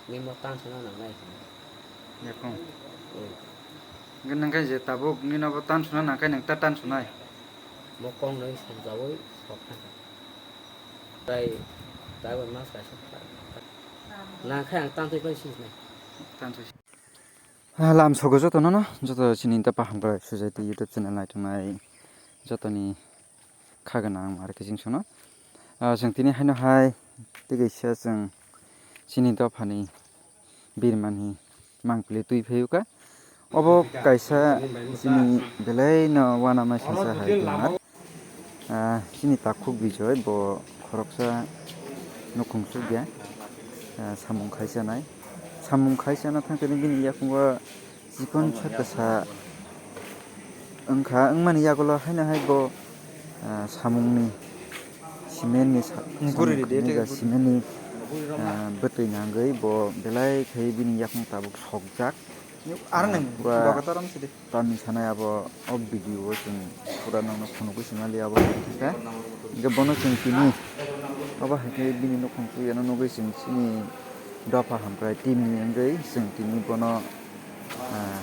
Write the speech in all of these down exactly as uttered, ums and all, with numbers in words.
Nini mo tan suna nangnai. Yakung. Hmm. Hwnkhe nang khe je tabuk nini bo tan suna nang khe nang ta tan sunai. Mo kong noi sumjaui sok thang. Tai, tai bai mas kaisa. Nang khe ang tan twi pai sinai. Tan twi. Ah, lam sogo joto no, no, joto chini ta paham krai sujai twi YouTube channel nai tongnai joto ni kha gwnang ar khe chwng sono. Ah, chwng tini haino hai tei kaisa chwng chini dophani birmani mangpili twi phaio kha. Obo kaisa chini belai no uanama sasa hai tongma. Ah, chini takhuk Bijoy bo khoroksa nukhung chukya, ah, samung khai chanai. Samung khai chana thang tini bini yakungo chikon sa kwsa wngkha, wngmani yagulo haino hai bo, ah, samungni cement ni sa-, samung khainai ja cement ni, ah, bwtwi nangwi bo belai khai bini yakung tabuk sokjak. Arneng, ah, pura dogator ang sidi. Tamni sanai abo o video o chwng pura nokno phunugwi swnali abo khe. Hwnkhe bono chwng tini obo hai khe bini nukhung twi ano nugwi chwng chini dopha hamkrai team ni wngwi chwng tini bono, ah,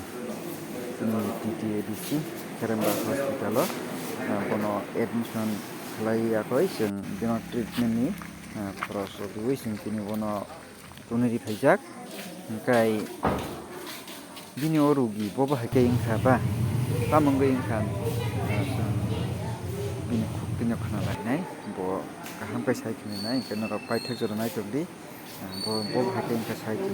chini T T A D C Keremba hospital o, ah, bono admission khlai yakoi chwng bini treatment ni, ah, khoros rwgwi chwng tini bono tonwi ri phaijak. Hwnkhe bini o rugi bo bahai khe wngkha ba, tamo wngwi wngkha, ah, chwng bini khuk twino khna lainai, bo kaham khe sai khna nai, hwnkhe norok paithak jora nai tongdi, ah, bo, bo bahai khe wngkha sai khna.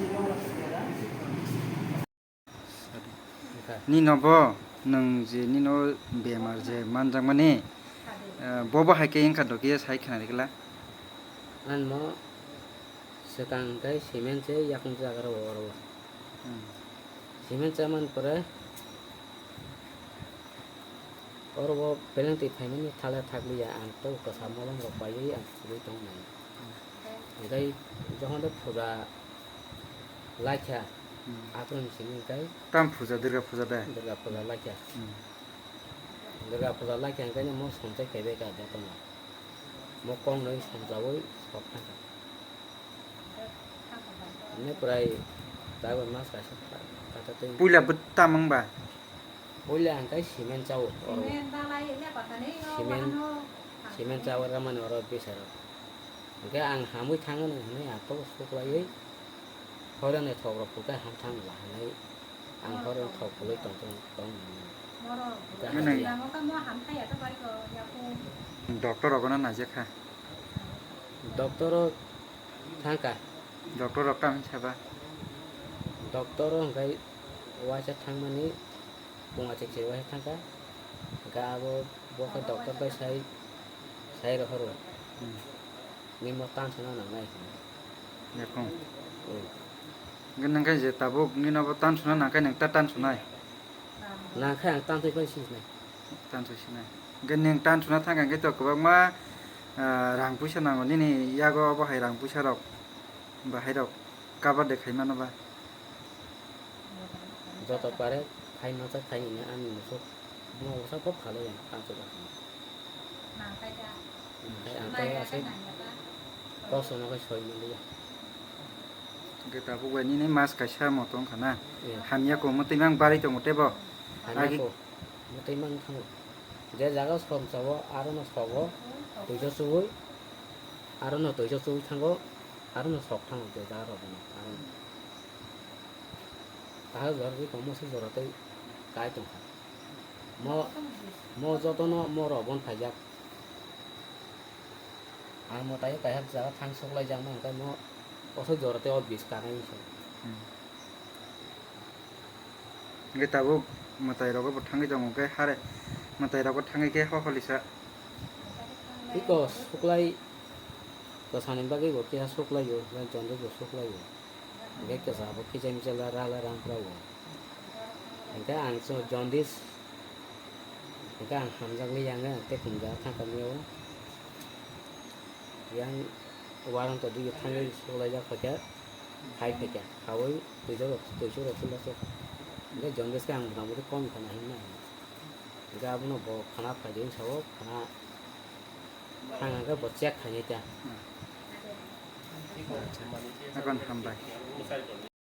Nino bo nwng je nino bemar je manjakmani, eh, bobo hai khe wngkha dokhe sai khna rikla. Anmo swkang hwnkhe cement se yakung jaga rw oro. Hmm. Cement chamani pore oro bo beleng twi phaimani thala thakliya ang to kwsa molom rok paiwi ang chugui tong mani. Hmm. Hwnkhe jokhon de phuja laikha, hmm, aphuru simi hwnkhe tam phuja, Durga phuja de? Durga phuja laikha. Hmm. Durga phuja laikha hwnkhe mo songchai kaibai ka jotono. Mo kong noi songchaui sok thangkha. Hwnwi pwrai tabuk mas kaisa kha, kha tei. Puila bwtam wng ba? Puila hwnkhe cement chao oro. Cement, cement chao ramani oro bwsarok. Hwnkhe ang hamwi thangno hwnwi ang tok suklaiwi horoni thok rok phulkhe ham thangla hwnwi ang horoni thok phulwi tong tong tong hwnwi. Doctor rogono naijak kha. Doctor rok thangkha. Doctor rok tamni saba? Doctor rok hwnkhe waisa thangmani. Bung achik se waisa thangkha, hwnkhe abo bo khe doctor bai sai, sai rohoro. Hmm. Nini mo tan suna nangnai hinwi. Yakung. Hmm. Hwnkhe nang khe je tabuk nini abo tan suna nang khe nang ta tan sunai? Nang khe ang tan twi pai sinai. Tan twi sinai. Hwnkhe nini tan suna thang khe to kwbangma, ah, rang puisa nango nini yago abo hai rang puisa rok bahai rok cover de khai mano ba? Joto pare khai mansa khai hwnwi ani musuk, mo bwsa kok phalwi ang, tang chuba hwnwi. Hwnkhe ang tei aswk kosongno khe soi manliya. Hwnkhe tabuk bai nini mas kaisa moto wngkha na? Iya. Hamya kok mwtwi mang barwi tongo teibo? Hamya kok mwtwi mang thango. Je jaga somsa o arono sogo, twiso chuwi, arono twiso chuwi thango, arono sok thango je jaga rok bono, arono. Tahai jora tei tongmo se jora tei kai tongkha. Mo, mo jotono mo rok bon phaijak. Ang mwtai kaisa jaga thang suklaijakma hwnkhe mo osoi jora tei o bis kanai se. Hmm. Hwnkhe tabuk mwtai rogo bo thangwi tongo hwnkhe hare mwtai rogo thangwi khe ho holisa. Iko suklai kwsani bagwi bo kisa suklaio, jaundis bo suklaio. Hwnkhe kwsa bo kichai michai la rala rang phra o. Hwnkhe ang jaundis, hwnkhe ang hamjakliya, hwnkhe ang tei khumjak thangkha miyao. Yang warang to digi thangwi suklaijak phaikha, khai phaikha, khaui twiso rok, twiso rok suklaijak. Hwnkhe jaundis khe ang mota moti kom khana hinna. Hwnkhe abono bo khana phaidi sao, khana Ang hwnkhe bo check khainai ta. Acha. Agon hambai.